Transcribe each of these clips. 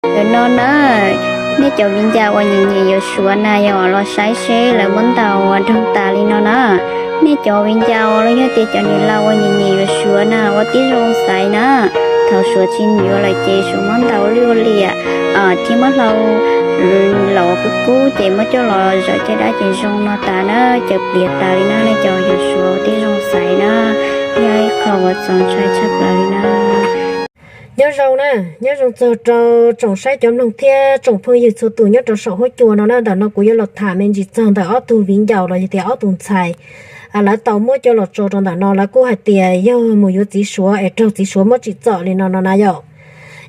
Ntawm no na, nej cov viv ncaus uas nyiam nyiam yuav Suav na yog los saib seb lawv muab ntaus ua nroog tas li no na. Nej cov viv ncaus los yog tias cov niam laus uas nyiam nyiam yuav Suav na ua tib zoo xaiv na. Thaum Suav tsis yuav lawm ces Suav muab ntaus lwj ua liam thiab muab hlau los kub kub ces muab coj los zawm caj dab ces zoo no tas na, cawm pliav tas li na. Nej cov yuav Suav ua tib zoo xaiv na, yog ib qho uas txaus ntshai tshaj plaws li na. Nyob zoo na, nyob zoo txog rau tsoom saib cov mloog thiab tsoom phooj ywg txhua tus nyob rau saum huab cua no na. Ntawm no kuv yuav los tham me ntsis txog ntawm ob tug viv ncaus los yog tias ob tug ntxhais lawv tau muab coj los tso rau ntawm no. Lawv kuj hais tias yog mus yuav txiv Suav es raug txiv Suav muab tsim txom li no no na yom.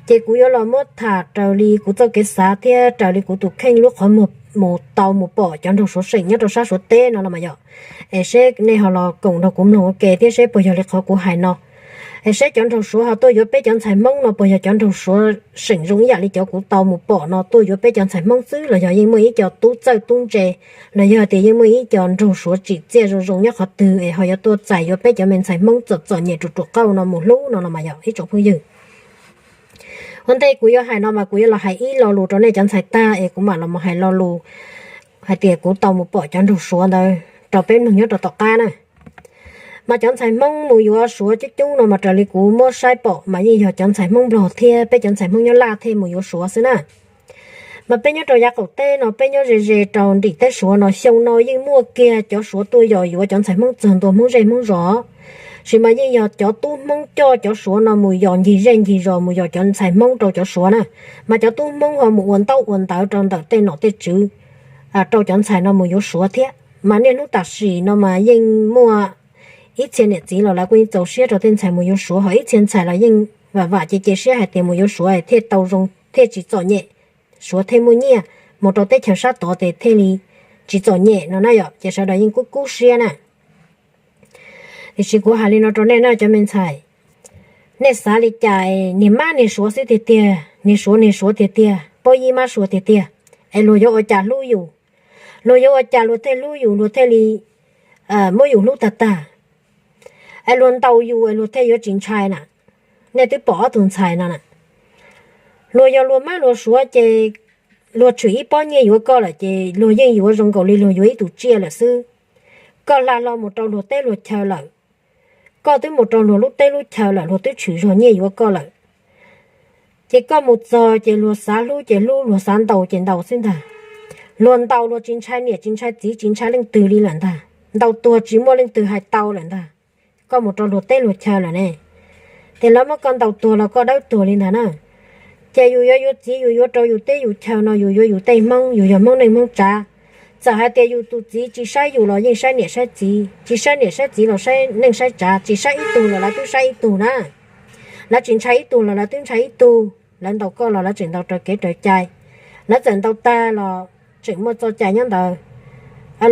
Ces kuv yuav los muab tham raws li kuv txoj kev xav thiab raws li kuv tus kheej lub qhov muag mus tau mus pom cov nraug Suav seem nyob rau sab Suav teb no los mas yom. Es seb nej ho los koom nrog kuv mloog ua ke thiab seb puas yog li qhov kuv hais no. Es seb cov nraug Suav ho tuaj yuav peb cov ntxhais Hmoob no puas yog cov nraug Suav seem zoo ib yam li cov kuv tau mus pom no tuaj yuav peb cov ntxhais Hmoob xwb, los yog yeej muaj ib co tub txawj tub ntse, los yog tias yeej muaj ib co nraug Suav tsim txiaj zoo zoo nyob qhov twg es ho yuav tuaj txais yuav peb cov me ntxhais Hmoob txom txom nyem ruam ruam qauj no mus hlub no los mas yog ib tsoom phooj ywg. Ua ntej kuv yuav hais no mas kuv yuav los hais ib lo lus rau nej cov ntxhais tag es kuv mam los mus hais lo lus hais tias kuv tau mus pom cov nraug Suav ntawd rau peb mloog nyob rau tom qab na. Mas cov ntxhais Hmoob mus yuav Suav coob coob no mas raws li kuv muab saib pom mas yeej yog cov ntxhais Hmoob Nplog thiab peb cov ntxhais Hmoob nyob Laj thiaj mus yuav Suav xwb na. Mas peb nyob rau yav qaum teb no peb nyob ze ze rau nrim teb Suav no xyoo no yeej muaj kiag cov Suav tuaj yos yuav cov ntxhais Hmoob txog ntua Hmoob zej Hmoob zos. Sis mas yeej yog cov tub Hmoob coj cov Suav no mus yos ncig zej ncig zos mus yos cov ntxhais Hmoob rau cov Suav na. Mas cov tub Hmoob ho mus ua ntaub ua ntawv rau ntawm tej nom tej tswv rau cov ntxhais no mus yuav Suav thiab. Mas niaj hnub tam sim no mas yeej muaj ib txhia niam txiv los lawv kuj yeej txaus siab rau tej ntxhais mus yuav Suav, ho ib txhia ntxhais los yeej vam vam cia cia siab hais tias mus yuav Suav thiaj tau zoo thiaj tsis txom nyem, Suav thiaj muaj nyiaj, mus rau teb chaws sab tod ces thiaj li tsis txom nyem no na yom. Ces sawv daws yeej kub kub siab na. Tiam sis kuv hais li no rau nej na cov me ntxhais, nej xav li cas, niag mab niag Suav xwb tiag tiag, niag Suav niag Suav tiag tiag, pob yib mab Suav tiag tiag, es luag yuav ua cas hlub yus? Luag yuav ua cas luag thiaj hlub yus, luag thiaj li muab yus hlub tag tag? Es luag ntaus yus es luag thiaj yuav tsis ntshai na? Nej twb pom ob tug ntxhais no na, luag yog luag mab luag Suav ces luag tshwm ib pob nyiaj yuav koj lawm ces luag yeej yuav zoo nkaus li luag yuav ib tus tsiaj lawm xwb. Koj hla hlo mus rau luag teb luag chaw lawm, koj twb mus rau luag lub teb lub chaw lawm, luag twb tshwm zog nyiaj yuav koj lawm. Ces koj mus txog ces luag xav hlub ces hlub, luag xav ntaus ces ntaus xwb ntag. Luag ntaus luag tsis ntshai niam tsis ntshai txiv tsis ntshai leej twg li lawm ntag. Ntaus tuag tsis muaj leej twg hais tau lawm ntag. Koj mus rau luag teb luag chaw lawm ne, ces lawv muab koj ntaus tuag los koj dawb tuag li ntag na. Ces yus yuav yuav txiv yus yuav rau yus teb yus chaw no yus yuav yus tej Hmoob, yus yog Hmoob neej Hmoob tsav. Txawm hais tias yus tus txiv tsis saib yus los yeej saib niam saib txiv, tsis saib niam saib txiv los saib neej saib tsav, tsis saib ib tug los lawv twb saib ib tug na. Lawv tsis ntshai ib tug los lawv twb ntshai ib tug, lawv ntaus koj los lawv tseem ntaus raws kev raws cai. Lawv txawm ntaus tag los tseem muaj txoj cai nyob ntawd.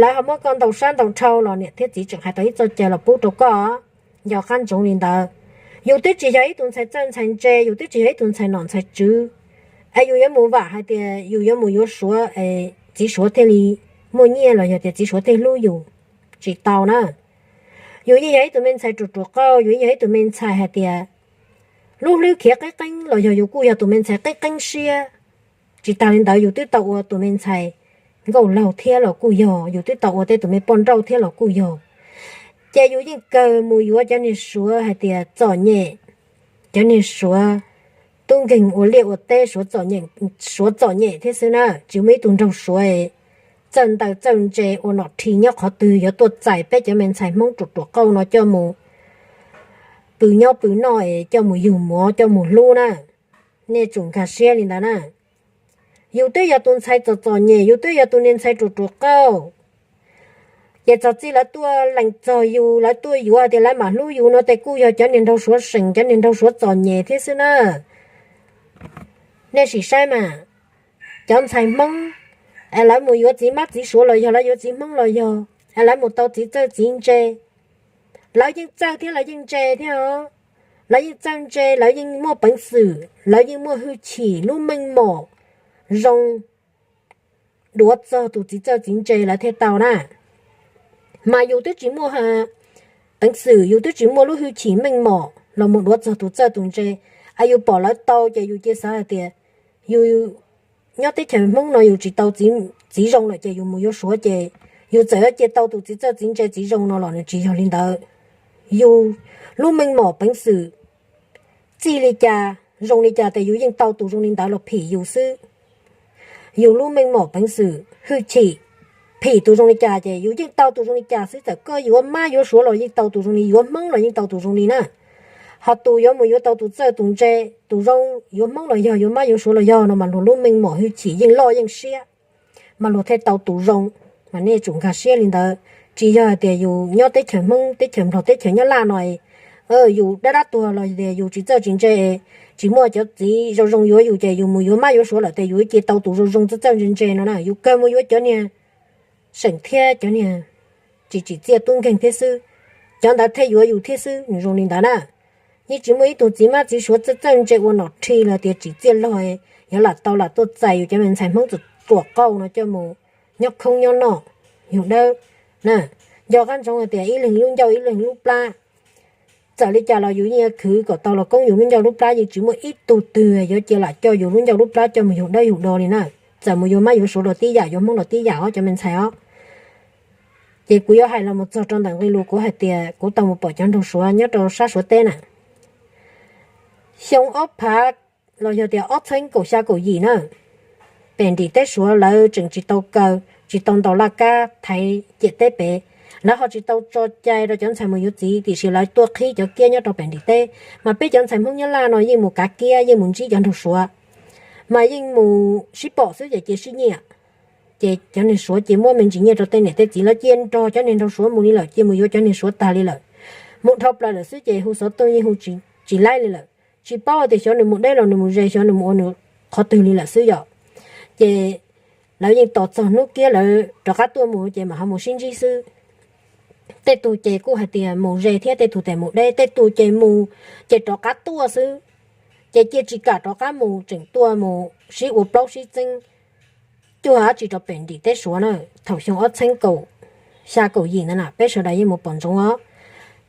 Lawv ho muab koj ntaus sab ntaus dhau los niam thiab txiv tseem hais tau ib txoj cai los pub rau koj. Nco qab ntsoov li ntawd, yus twb tsis yog ib tug ntxhais txawj ntxhais ntse, yus twb tsis yog ib tug ntxhais nom ntxhais tswv, es yus yuav mus vam hais tias yus yuav mus yuav Suav, txiv Suav thiaj li muaj nyiaj los yog tias txiv Suav thiaj hlub yus, tsis tau na. Yus yeej yog ib tug me ntxhais ruam ruam qauj, yus yeej yog ib tug me ntxhais hais tias lub hlwb khiav qeeb qeeb los yog yus kuj yog tus me ntxhais qeeb qeeb siab. Tsis tas li ntawd yus twb tau ua tus me ntxhais nkauj laug thiab los kuj yog, yus twb tau ua tej tus me poj nrauj thiab los kuj yog. Ces yus yeej kawg mus yuav cov niag Suav hais tias txom nyem, cov niag Suav tub nkeeg ua liaj ua teb, Suav txom nyem thiab xwb na. Tsis muaj ib tug nraug Suav txawj ntawv txawj ntse ua nom rhi nyob qhov twg yuav tuaj txais peb cov me ntxhais Hmoob ruam ruam qauj no coj mus pw nyob pw noj es coj mus yug mov coj mus hlub na. Nej tsum nkag siab li ntawd na. Yus twb yog tus ntxhais txom txom nyem, yus twb yog tus niag ntxhais ruam ruam qauj, ces txog txij lawv tuaj lees txog yus, lawv tuaj yuav hais tias lawv mam hlub yus no ces kuj yog cov niag nraug Suav seem, cov niag nraug Suav txom nyem thiab xwb na. Nej sim saib mas, cov ntxhais Hmoob es lawv mus yuav txiv mab txiv Suav los yog lawv yuav txiv Hmoob los yog es lawv mus tau txiv txawj txiv ntse, lawv yeej txawj thiab lawv yeej ntse thiab os. Lawv yeej txawj ntse, lawv yeej muaj peev xwm, lawv yeej muaj hwj chim, lub meej mom zoo duav txog tus txiv txawj txiv ntse lawv thiaj tau na. Mas yus twb tsis muaj peev xwm, yus twb tsis muaj lub hwj chim meej mom los mus duav txog tus txawj tus ntse, es yus pom lawv tau ces yus cia xav hais tias yus nyob teb chaws Hmoob no yus tsis tau txiv zoo lawm ces yus mus yuav Suav ces yus txawm yuav cia tau tus txiv txawj txiv ntse txiv zoo no los nws tsis yog li ntawd. Yus lub meej mom peev xwm txij li cas zoo li cas ces yus yeej tau tus zoo li ntawd los phim yus xwb. Yus lub meej mom peev xwm hwj chim phim tus zoo li cas ces yus yeej tau tus zoo li cas xwb. Txawm koj yuav mab yuav suav los yeej tau tus zoo li, yuav Hmoob los yeej tau tus zoo li na. Ho tus yuav mus yuav tau tus txawj tus ntse, tus zoo, yuav Hmoob los yog, yuav mab yuav suav los yog no mas luag lub meej mom hwj chim yeej loj yeej siab, mas luag thiaj tau tus zoo. Mas nej tsum nkag siab li ntawd, tsis yog hais tias yus nyob teb chaws Hmoob, teb chaws Nplog, teb chaws Nyab Laj no yus dab dab tuag los tias yus tsis txawj tsis ntse, tsis muaj cov txiv zoo zoo yuav yus ces yus mus yuav mab yuav suav lawm ces yus cia tau tus zoo zoo txawj txawj ntse ntse no na. Yus kawg mus yuav cov niag seem thiab cov niag tsis tsim txiaj tub nkeeg thiab xwb, cov ntawd thiaj yuav yus thiab xwb, nws zoo li ntawd na. Yeej tsis muaj ib tug txiv mab txiv suav txawj txawj ntse ua nom rhi los tias tsim txiaj log yuav lam tau lam tuaj txais yus cov me ntxhais Hmoob txawm tsuam qauj no coj mus nyob khoob nyob noj yug dawb. Nco qab ntsoov hais tias ib leeg lub ncauj ib leeg lub plab, txawm li cas los yus yeej yuav khwv kom tau los koob yus lub ncauj lub plab, yeej tsis muaj ib tug twg yuav cia lam coj yus lub ncauj lub plab coj mus yug dawb yug do li na. Txawm mus yuav mab yuav suav los tib yam, yuav Hmoob los tib yam os cov me ntxhais os. Ces kuv yuav hais los mus txog rau ntawm nqe lus kuv hais tias kuv tau mus pom cov nraug suav nyob rau sab suav teb na. Xyoo ob phav los yog tias ob txheeb kaum xya kaum yim na, pem nrim teb suav lawv tseem tsis tau kaw, tsis tau ntaus laj kab thaiv ciam teb pem, lawv ho tsis tau tso cai rau cov ntxhais mus yuav txiv, tiam sis lawv tuaj qhib cov kiab nyob rau pem nrim teb. Mas peb cov ntxhais Hmoob Nyab Laj no yeej mus kav kiab, yeej mus ntsib cov nraug suav, mas yeej mus sib pom xwb ces cia sib nyiam. Ces cov niag suav ces muab me ntsis nyiaj rau tej niam tej txiv, lawv cia nrog cov niag nraug suav mus li lawm, cia mus yuav cov niag suav tag li lawm. Mus dhau plaws lawm xwb ces hu xov tooj yeej hu tsis laib li lawm. Tsis paub tias xyov nws mus deb los nws mus ze, xyov nws mus ua nws qhov twg li lawm xwb yom. Ces lawv yeej tos txog hnub kiab lawv rov qab tuaj mus ces mam ho mus sib ntsib xwb. Tej tug ces kuj hais tias mus ze thiab, tej tug tias mus deb, tej tug ces mus ces rov qab tuaj xwb. Ces cia tsis kam rov qab mus, tseem tuaj mus sib ua plaub sib txeeb cuag dab tsi rau pem nrim teb suav na. Thaum xyoo ob txheeb kaum xya kaum yim ntawd na, peb sawv daws yeej mus pom ntsoov os.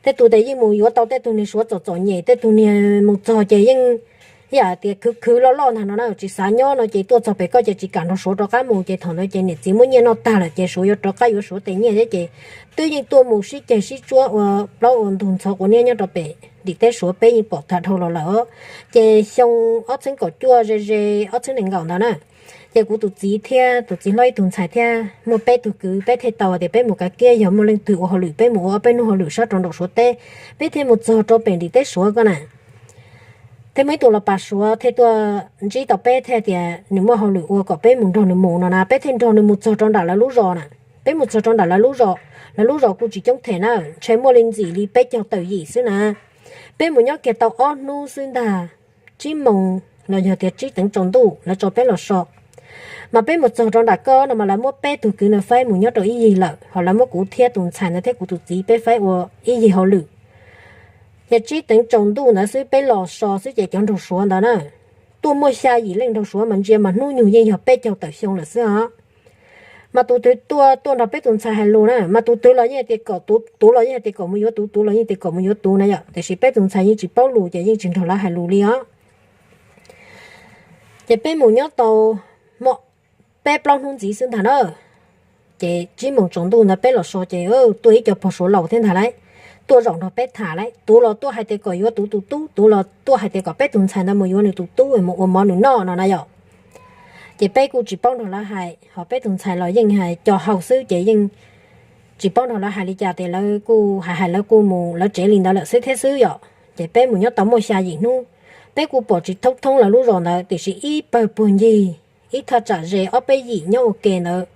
Tej tug ces yeej mus yuav tau tej tug niag suav txom txom nyem, tej tug niag mus txog ces yeej ib yam tias khwv khwv loj loj ntag no na, tsis xav nyob no ces tuaj txog pem koj ces tsis kam nrog suav rov qab mus, ces thaum ntawd ces niam txiv muab nyiaj noj tag lawm ces suav yuav rov qab yuav suav tes nyiaj thiab ces twb yeej tuaj mus sib ceg sib tsuab ua plaub ua ntug ntxhov quav niab nyob rau pem nrim teb suav, peb yeej pom tag dhau los lawm os. Ces xyoo ob txheeb kaum cuaj ze ze ob txheeb nees nkaum ntawd na, ces kuv tus txiv thiab tus txiv hlob ib tug ntxhais thiab muaj peb tug kwv, peb thiaj tau tias peb mus kav kiab, yog muaj leej twg ua hauj lwm peb mus ua ob peb hnub hauj lwm sab rau nraum suav teb, peb thiaj mus txog rau pem nrim teb suav ko na. Thiaj muaj ib tug los pas suav thiaj tuaj ntsib tau peb thiab tias nws muaj hauj lwm ua kom peb mus nrog nws mus no na, peb thiaj nrog nws mus txog rau nram lawv lub zos na. Peb mus txog rau nram lawv lub zos, lawv lub zos kuj tsis coob them na, ntshe muaj li ntxim li peb caug tawm yim xwb na. Peb mus nyob kiag tau ob hnub xwb ntag, tsib moos los yog tias tsib teev tsaus ntuj lawv tso peb los so. Mas peb mus txog rau nram koj no mas lawv muab peb tug kwv no faib mus nyob rau ib yig lawm, ho lawv muab kuv thiab tus ntxhais ntawd thiab kuv tus txiv peb faib ua ib yig hauj lwm. Ces tsib teev tsaus ntuj ntawd xwb peb los so xwb ces cov nraug suav ntawd na, tuaj muaj xya yim leej nraug suav mas ntsia mas hnub nyoog yeej yog peb caug tawm xyoo lawm xwb os. Mas tus twg tuaj tuaj nrog peb tus ntxhais hais lus na, mas tus twg los yeej tias kom tus, tus los yeej tias kom mus yuav tus, tus los yeej tias kom mus yuav tus na yom, tiam sis peb tus ntxhais yeej tsis paub lus ces yeej tsis nrog lawv hais lus li os. Ces peb mus nyob tau muaj peb plaub hnub ntxiv xwb ntag na, ces tsib moos tsaus ntuj ntawd peb los so ces tuaj ib co pog suav laus thiab ntag lauj, tuaj zaum nrog peb tham lauj. Tus los tuaj hais tias kom yuav tus tus tub, tus los tuaj hais tias kom peb tus ntxhais ntawd mus yuav nws tus tub mus ua mov nws noj no na yom. Ces peb kuj tsis paub nrog lawv hais, ho peb tus ntxhais los yeej hais co hau xwb ces yeej tsis paub nrog lawv hais li cas, ces lawv kuj hais hais lawv kuj mus lawv tsev li ntawd lawm xwb thiab xwb yom. Ces peb mus nyob tau muaj xya yim hnub, peb kuj pom tsis thoob thoob lawv lub zos ntawd, tiam sis ib pawg puag ncig ib thaj tsam ze ob peb yim nyob ua ke ntawd.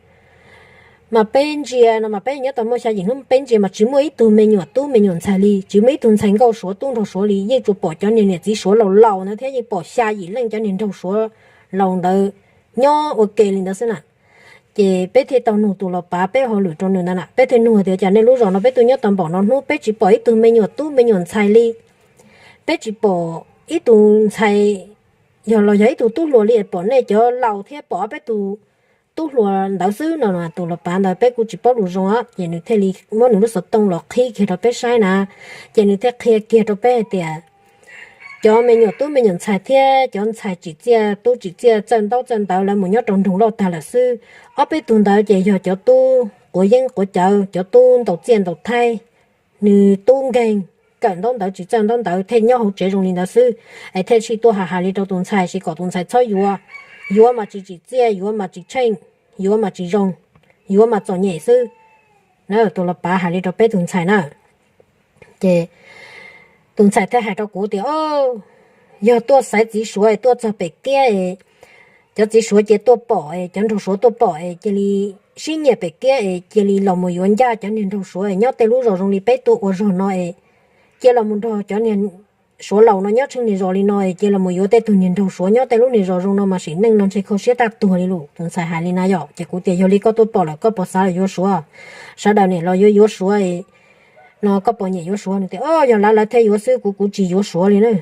Mas peb ntsia no mas peb nyob tau muaj xya yim hnub, peb ntsia mas tsis muaj ib tug me nyuam tub me nyuam ntxhais li, tsis muaj ib tug ntxhais nkauj suav tub nraug suav li, yeej tsuas pom cov niag niam txiv suav laus laus ntawd thiab yeej pom xya yim leej cov niag nraug suav laus ntawd nyob ua ke li ntawd xwb na. Ces peb thiaj tau nug tus los pav peb hauj lwm rau nws ntawd na, peb thiaj nug tias cas nej lub zos no peb tuaj nyob tau npaum no hnub peb tsis pom ib tug me nyuam tub me nyuam ntxhais li, peb tsis pom ib tug ntxhais yog los yog ib tug tub hluas li, pom nej cov laus thiab pom ob peb tug tub hluas ntawd xwb no. Tus los pav ntawd peb kuj tsis paub lus zoo os, ces nws thiaj li muab nws lub xov tooj los qhib kiag rau peb saib na, ces nws thiaj qhia kiag rau peb hais tias cov me nyuam tub me nyuam ntxhais thiab cov ntxhais tsim txiaj tub tsim txiaj txawj ntaub txawj ntawv lawv mus nyob rau nroog loj tag lawm xwb. Ob peb tug ntawd ces yog cov tub quav yeeb quav cawv, cov tub ntaus txiaj ntaus thaib, nws tub nkeeg, kawm ntaub ntawv tsis txawj ntaub ntawv thiaj nyob hauv tsev zoo li ntawd xwb. Es thiaj tsis tuaj hais hais li rau tus ntxhais, tsis kom tus ntxhais txhob yuav, yuav mas tsis tsim txiaj, yuav mas tsis tsheej, yuav mas tsis zoo, yuav mas txom nyem xwb. Na, tus los pav hais li rau peb tus ntxhais na. Ces tus ntxhais thiaj hais rau kuv tias, o, yog tuaj xaiv txiv suav es tuaj txog pem kiab es cov txiv suav cia tuaj pom es cov nraug suav tuaj pom es cia li sib nyiam pem kiab es cia li los mus yuav ncaj cov niag nraug suav es nyob tej lub zos zoo li peb tuaj ua zog no es cia los mus nrog cov niag suav laus no nyob tsheej niag zos li no es cia los mus yuav tej tug niag nraug suav nyob tej lub niag zos zoo no mas sim neej no ntshe kho siab tag tuag li lawm. Tus ntxhais hais li na yom, ces kuv tias yog li koj tuaj pom lawm koj puas xav los yuav suav? Sawv daws niam los yuav yuav suav no, koj puas nyiam yuav suav? Nws tias, o, yog lawv lawv thiaj yuav xwb, kuv kuv tsis yuav suav li na.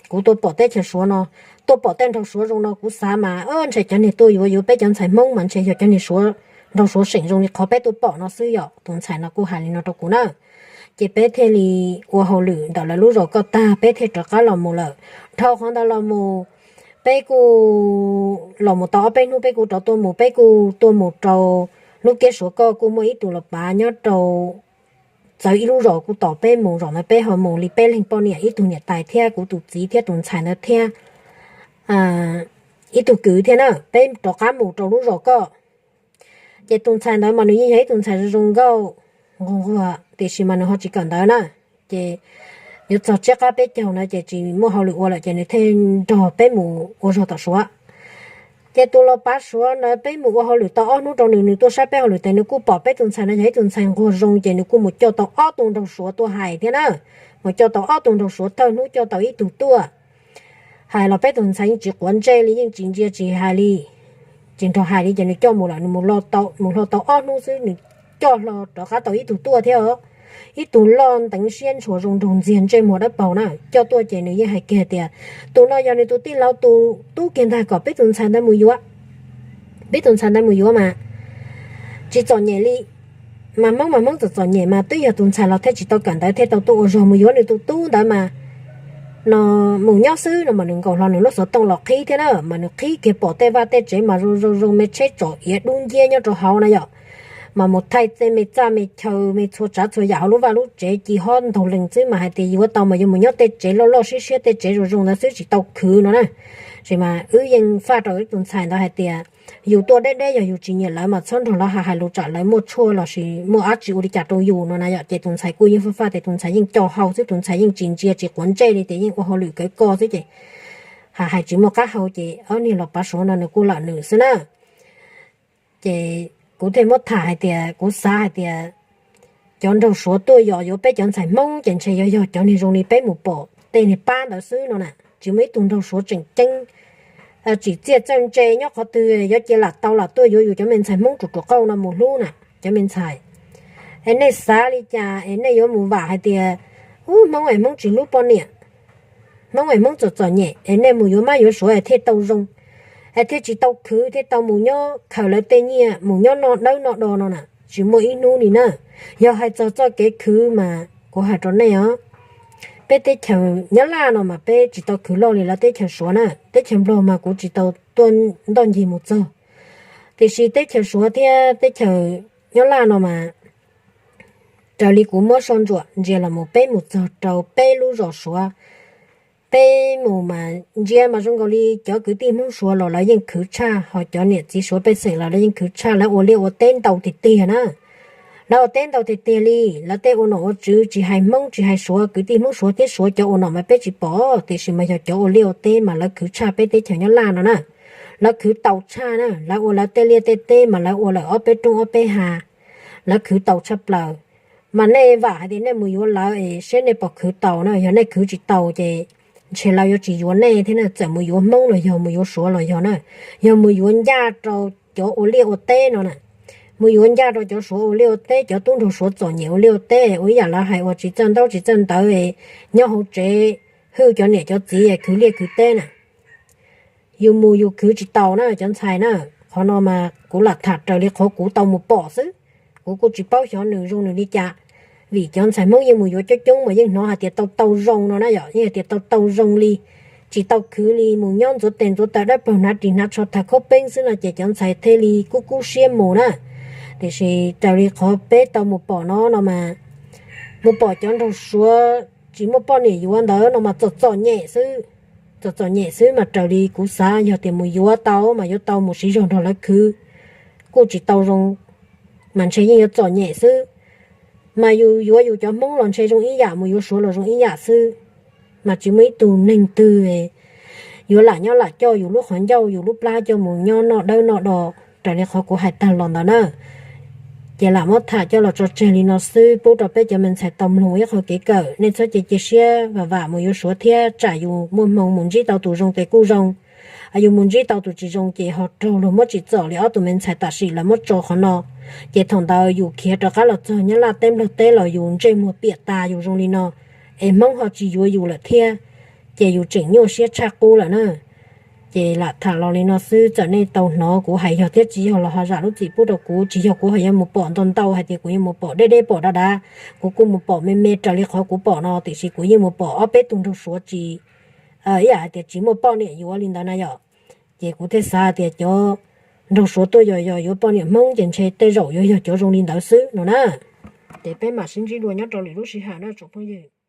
Kuv tuaj pom teb chaws suav no, tuaj pom tej nraug suav zoo no kuv xav mas, o, ntshe cov niag tuaj yuav yuav peb cov ntxhais Hmoob mas ntshe yog cov niag suav, nraug suav seem zoo li qhov peb tuaj pom no xwb yom. Tus ntxhais no kuj hais li no rau kuv na. Ces peb thiaj li ua hauj lwm ntawm lawv lub zos koj tag peb thiaj rov qab los mus lawm. Dhau qhov ntawd los mus, peb kuj los mus tau ob peb hnub peb kuj rov tuaj mus, peb kuj tuaj mus rau lub kiab suav koj kuj muaj ib tug los pav nyob rau txawv ib lub zos kuj tos peb mus, zos ntawd peb ho mus li peb leeg poj niam, ib tug niam tais thiab kuv tus txiv thiab tus ntxhais ntawd thiab ib tug kwv thiab na, peb rov qab mus rau lub zos koj. Ces tus ntxhais ntawd mas nws yeej yog ib tug ntxhais zoo zoo nkauj, nquag nquag tiam sis mas nws ho tsis kawm ntawv na. Ces yuav txog tsiab qab peb caug na ces tsis muaj hauj lwm ua lawm ces nws thiaj nrog peb mus ua zog tom suav. Ces tus los pav suav ntawd peb mus ua hauj lwm tau ob hnub rau nws, nws tuaj saib peb hauj lwm tes nws kuj pom peb tus ntxhais no yog ib tus ntxhais nquag zoo ces nws kuj mus coj tau ob tug nraug suav tuaj hais thiab na. Mus coj tau ob tug nraug suav thawj hnub coj tau ib tug tuaj. Hais los peb tus ntxhais yeej tsis quav ntsej li, yeej tsis ntsia tsis hais li, tsis nrog hais li ces nws coj mus lawm, nws mus hlo tau ob hnub xwb nws coj hlo rov qab tau ib tug tuaj thiab os. Ib tug loj nteev siab ntshua zoo nraug ntxiag ntsej muag dawb paug na, coj tuaj ces nws yeej hais kiag tias tus no yog nws tus tij laug tus tub kiag ntag, kom peb tus ntxhais ntawd mus yuav, peb tus ntxhais ntawd mus yuav mas tsis txom nyem li. Mas Hmoob mas Hmoob txom txom nyem mas twb yog tus ntxhais los thiaj tsis tau kawm ntawv thiaj tau tuaj ua zog, mus yuav nws tus tub ntawd mas no mus nyob xwb no mas nws nkaus hlo nws lub xov tooj los qhib thiab na, mas nws qhib kiag pom tej vaj tej tsev mas zoo zoo zoo me tsheb tsom iav dub nciab nyob rau hauv na yom. Mas mus thaij tej me txaj me chaw me txhua tsav txhua yam hauv lub vaj lub tsev ci hob ntaug lees xwb mas hais tias yuav tau mas yuav mus nyob tej tsev loj loj siab siab tej tsev zoo zoo ntawd xwb tsis tau khwv no na. Sis mas wb yeej faj rau ib tus ntxhais ntawd hais tias yus tuaj deb deb yog yus tsis nyiam lawv mas txhob nrog lawv hais lus tsam lawv muaj tshuaj lossis muaj dab tsi ua li cas rau yus no na yom. Ces tus ntxhais kuj yeej faj faj tias tus ntxhais yeej co hau xwb, tus ntxhais yeej tsis ntsia tsis quav ntsej li tias yeej ua hauj lwm kawv ko xwb ces hais hais tsis muaj qab hau ces ob niag los pav suav no nws kuj lawm nws xwb na. Ces kuv thiaj muab tham hais tias kuv xav hais tias cov nraug suav tuaj yos yuav peb cov ntxhais Hmoob ces ntshe yuav yog cov niag zoo li peb mus pom tej niag pab ntawd xwb no na, tsis muaj ib tug nraug suav tseem ceeb tsim txiaj txawj ntse nyob qhov twg yuav cia lam tau lam tuaj yuav yus cov me ntxhais Hmoob ruam ruam qauj no mus hlub na cov me ntxhais. Es nej xav li cas es nej yuav mus vam hais tias ub Hmoob es Hmoob tsis hlub poj niam, Hmoob es Hmoob txom txom nyem es nej mus yuav mab yuav suav es thiaj tau zoo, es thiaj tsis tau khwv thiaj tau mus nyob khaws lawv tej nyiaj mus nyob noj dawb noj do no na, tsis muaj ib hnub li na. Yog hais txog txoj kev khwv mas kuv hais rau nej os, peb teb chaws Nyab Laj no mas peb tsis tau khwv loj li lawv teb chaws Suav na, teb chaws Nplog mas kuv tsis tau tuaj ntoj ncig mus txog, tiam sis teb chaws Suav thiab teb chaws Nyab Laj no mas raws li kuv muab soj ntsuam ntsia los mus peb mus txog rau peb lub zos Suav, peb mus mas ntsia mas zoo nkaus li cov kwv tij Hmoob Suav los lawv yeej khwv tshaj, ho cov niam txiv Suav pej xeem los lawv yeej khwv tshaj, lawv ua liaj ua teb ntau tiag tiag na. Lawv ua teb ntau tiag tiag li, lawv tej ua nom ua tswv tsis hais Hmoob tsis hais Suav, kwv tij Hmoob Suav thiab Suav cov ua nom mas peb tsis pom, tiam sis mas yog cov ua liaj ua teb mas lawv khwv tshaj peb teb chaws Nyab Laj no na. Lawv khwv tau tshaj na, lawv ua lawv tej liaj tej teb mas lawv ua lawm ob peb roob ob peb ha, lawv khwv tau tshaj plaws. Mas nej vam hais tias nej mus yuav lawv es seb nej puas khwv tau na, yog nej khwv tsis tau ces ntshe lawv yuav tsis yuav nej thiab na, txawm mus yuav Hmoob los yog mus yuav Suav los yog na, yog mus yuav ncaj rau cov ua liaj ua teb no na, mus yuav ncaj rau cov Suav ua liaj ua teb, cov tub nraug Suav txom nyem ua liaj ua teb, ua ib yam lawv hais ua tsis txawj ntaub tsis txawj ntawv, nyob hauv tsev hwj cov niam cov txiv khwv liaj khwv teb na. Yus mus yus khwv tsis tau na cov ntxhais na. Qhov no mas kuv lam tham raws li qhov kuv tau mus pom xwb, kuv kuj tsis paub xyov nws zoo nws li cas. vim cov ntxhais Hmoob yeej mus yuav coob coob mas yeej hnov hais tias tau tau zoo no na yom, yeej hais tias tau tau zoo li, tsis tau khwv li, mus nyob ntxuav tes ntxuav taw dawb paug hnav ris hnav tsho tag khob peeb xwb no ces cov ntxhais thiaj li kub kub siab mus na. Tiam sis raws li qhov peb tau mus pom no no mas, mus pom cov nraug Suav tsis muaj poj niam yuav ntawd no mas txom txom nyem xwb. Txom txom nyem xwb mas raws li kuv xav yog tias mus yuav tau mas yuav tau mus siv zog nrog lawv khwv, kuj tsis tau zoo, mas ntshe yeej yuav txom nyem xwb. Mas yus yuav yus cov Hmoob los ntshe zoo ib yam, mus yuav Suav los zoo ib yam xwb. Mas tsis muaj ib tug neeg twg yuav lam nyob lam coj yus lub qhov ncauj yus lub plab coj mus nyob noj dawb noj do raws li qhov kuv hais tag los ntawd na. Ces lam muab tham coj los tso tseg li no xwb pub rau peb cov me ntxhais tau mloog ua ib qho kev kawm. Nej txhob cia cia siab vam vam mus yuav Suav thiab, tsam yus muaj hmoo mus ntsib tau tus zoo ces kuj zoo, yus mus ntsib tau tus tsis zoo ces ho raug luag muab tsim txom li ob tug me ntxhais tam sim lawv muab tso qhov no. Ces thaum ntawd yus khiav rov qab los txog Nyab Laj teb Nplog teb los yus ntsej muag piam tas yus zoo li no, es Hmoob ho tsis yuav yus lawm thiab, ces yus tseem nyuaj siab tshaj qub lawm na. Ces lam tham los li no xwb, txawm nej tau hnov kuv hais yog thiab tsis yog los ho zam lub txim pub rau kuv. Tsis yog kuv ho yuav mus pom ntau ntau hais tias kuv yuav mus pom deb deb pom dav dav, kuv kuj mus pom me me raws li qhov kuv pom no, tiam sis kuv yeej mus pom ob peb tug nraug Suav tsis ib yam hais tias tsis muaj poj niam yuav li ntawd na yom. Ces kuv thiaj xav tias cov nraug Suav tuaj yos yos yuav poj niam Hmoob ces ntshe tej zaum yuav yog cov zoo li ntawd xwb no na. Ces peb mam sib ntsib dua nyob rau lwm lub sij hawm na tsoom phooj ywg.